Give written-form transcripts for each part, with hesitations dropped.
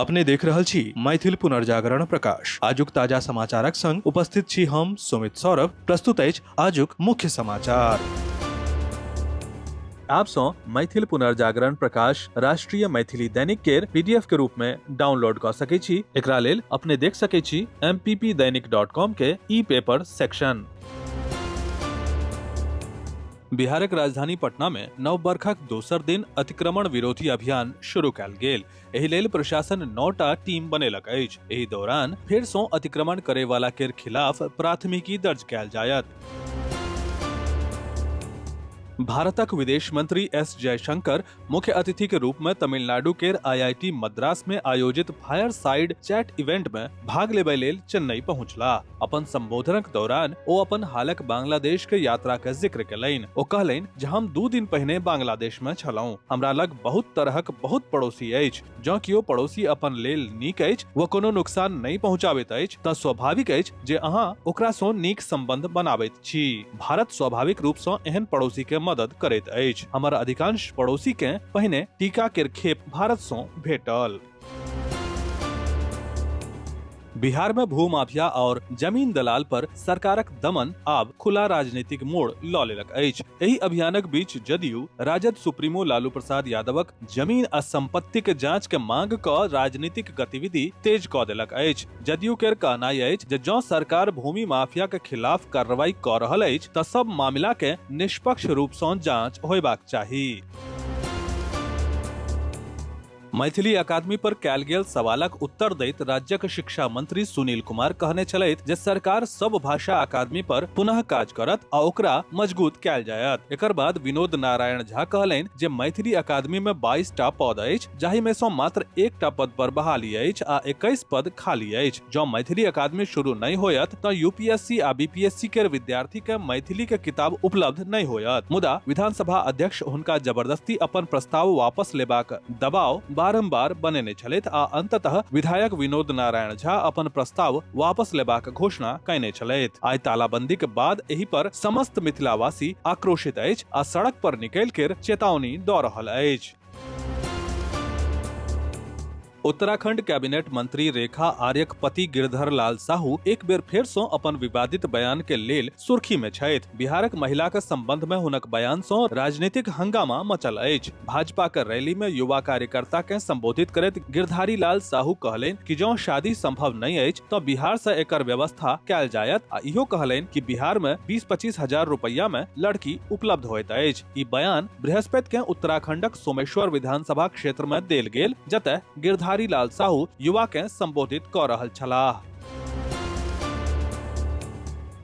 अपने देख रहल छी मैथिल पुनर्जागरण प्रकाश। आजुक ताजा समाचारक संग उपस्थित छी हम सुमित सौरभ। प्रस्तुत अछि आजुक मुख्य समाचार। आप सँ मैथिल पुनर्जागरण प्रकाश राष्ट्रीय मैथिली दैनिक केर पीडीएफ के रूप में डाउनलोड कऽ सकै छी। एकरा लेल अपने देख सकै छी mppdainik.com के ई पेपर सेक्शन। बिहारक राजधानी पटना में नव बरखक दोसर दिन अतिक्रमण विरोधी अभियान शुरू कयल गेल। एहि लेल प्रशासन 9टा टीम बनेलक अछि। एहि दौरान फेर सं अतिक्रमण करे वाला केर खिलाफ प्राथमिकी दर्ज कयल जायत। भारतक विदेश मंत्री एस जयशंकर मुख्य अतिथि के रूप में तमिलनाडु केर आईआईटी मद्रास में आयोजित फायर साइड चैट इवेंट में भाग लेबय लेल चेन्नई पहुंचला। अपन संबोधनक दौरान ओ अपन हालक बांग्लादेश के यात्रा के जिक्र केलनि। ओ कहलनि जे हम 2 दिन पहिने बांग्लादेश में छलहुं। हमरा लग बहुत तरहक बहुत पड़ोसी अछि। जँ कियो पड़ोसी अपन लेल नीक अछि व कोनो नुकसान नहि पहुंचाबैत अछि तँ स्वाभाविक अछि जे अहाँ ओकरा सँ नीक संबंध बनाबैत छी। भारत स्वाभाविक रूप सँ एहन पड़ोसी के मदद करैत अछि। हमर अधिकांश पड़ोसी केँ पहिने टीका केर खेप भारत सँ भेटल। बिहार में भूमाफिया और जमीन दलाल पर सरकारक दमन आब खुला राजनीतिक मोड़ लऽ लेलक अछि। एहि अभियानक बीच जदयू राजद सुप्रीमो लालू प्रसाद यादवक जमीन आ संपत्तिक जांच के मांग कऽ राजनीतिक गतिविधि तेज कऽ देलक अछि। जदयू केर कहनाइ अछि जे जँ सरकार भूमि माफिया के खिलाफ कार्रवाई कऽ रहल अछि तऽ सब मामला के निष्पक्ष रूप सँ जांच होयबाक चाही। मैथिली अकादमी पर कयल गेल सवालक उत्तर दैत राज्यक शिक्षा मंत्री सुनील कुमार कहने छलथि जे सरकार सब भाषा अकादमी पर पुनः काज करत आ ओकरा मजबूत कयल जायत। एकर बाद विनोद नारायण झा कहलनि जे मैथिली अकादमी में 22 टा पद अछि, जाहि में सँ मात्र 1टा पद पर बहाली अछि आ 21 पद खाली अछि। जँ मैथिली अकादमी शुरू नहि होयत तँ यूपीएससी आ बीपीएससी केर विद्यार्थी के मैथिली के किताब उपलब्ध नहि होयत। मुदा विधानसभा अध्यक्ष हुनका जबरदस्ती अपन प्रस्ताव वापस लेबाक दबाव बारंबार बनेने छलथि आ अंततः विधायक विनोद नारायण झा अपन प्रस्ताव वापस लेबाक घोषणा कयने छलथि। आइ तालाबंदीक बाद एहि पर समस्त मिथिलावासी आक्रोशित अछि आ सड़क पर निकलि केर चेतावनी दऽ रहल अछि। उत्तराखंड कैबिनेट मंत्री रेखा आर्यक पति गिरधर लाल साहू एक बेर फेर सँ अपन विवादित बयान के लेल सुर्खी में छथि। बिहारक महिला के संबंध में हुनक बयान सँ राजनीतिक हंगामा मचल अछि। भाजपा के रैली में युवा कार्यकर्ता के संबोधित करैत गिरधारी लाल साहू कहलनि कि जँ शादी संभव नहि अछि तऽ बिहार सँ एकर व्यवस्था कयल जायत आ इहो कहलनि कि बिहार में 20-25 हजार रुपया में लड़की उपलब्ध होइत अछि। ई बयान बृहस्पति के उत्तराखंडक सोमेश्वर विधानसभा क्षेत्र में देल गेल, जतय गिरधारी लाल साहू युवा के संबोधित क रहल छलाह।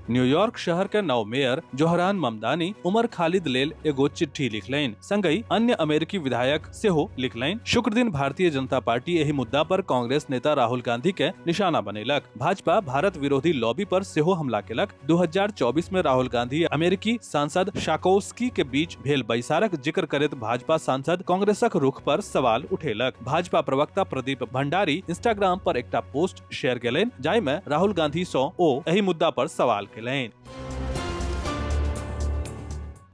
न्यूयॉर्क शहर के नव मेयर जोहरान ममदानी उमर खालिद लेल एगो चिट्ठी लिखलनि, संगहि अन्य अमेरिकी विधायक सेहो लिखलनि। शुक्र दिन भारतीय जनता पार्टी एहि मुद्दा पर कांग्रेस नेता राहुल गांधी के निशाना बनेलक। भाजपा भारत विरोधी लॉबी पर सेहो हमला केलक। 2024 में राहुल गांधी अमेरिकी सांसद शाकोव्स्की के बीच भेल बैसारक जिक्र करैत भाजपा सांसद कांग्रेसक रुख पर सवाल उठेलक। भाजपा प्रवक्ता प्रदीप भंडारी इंस्टाग्राम पर एकटा पोस्ट शेयर केलनि, जाहि में राहुल गांधी सँ ओ एहि मुद्दा पर सवाल केलनि।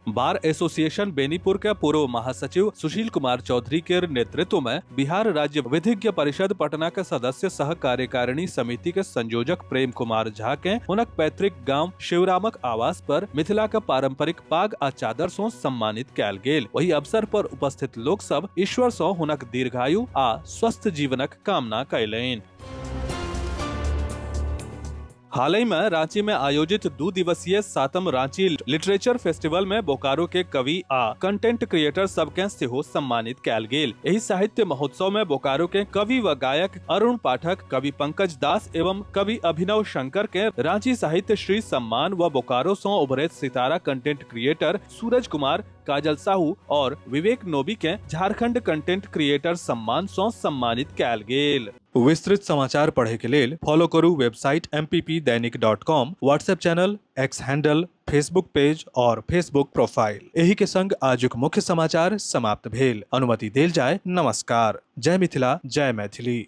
बार एसोसिएशन बेनीपुर के पूर्व महासचिव सुशील कुमार चौधरी के नेतृत्व में बिहार राज्य विधिज्ञ परिषद पटना के सदस्य सह कार्यकारिणी समिति के संयोजक प्रेम कुमार झा के हुनक पैतृक गांव शिवरामक आवास पर मिथिला के पारंपरिक पाग आ चादर सं सम्मानित कयल गेल। ओहि अवसर पर उपस्थित लोक सब ईश्वर सं हुनक दीर्घायु आ स्वस्थ जीवनक कामना कयलनि। हाल में रांची में आयोजित 2 दिवसीय 7म रांची लिटरेचर फेस्टिवल में बोकारो के कवि आ कंटेंट क्रिएटर सबके सेहो सम्मानित कयल गेल। एहि साहित्य महोत्सव में बोकारो के कवि व गायक अरुण पाठक, कवि पंकज दास एवं कवि अभिनव शंकर के रांची साहित्य श्री सम्मान व बोकारो सं उभरैत सितारा कंटेंट क्रिएटर सूरज कुमार, काजल साहू और विवेक नोबी के झारखंड कंटेंट क्रिएटर सम्मान सं सम्मानित कयल गेल। विस्तृत समाचार पढ़े के लेल फॉलो करू website mppdainik.com, WhatsApp channel, X handle, Facebook page और फेसबुक प्रोफाइल। एही के संग आजुक मुख्य समाचार समाप्त भेल। अनुमति देल जाय। नमस्कार। जय मिथिला, जय मैथिली।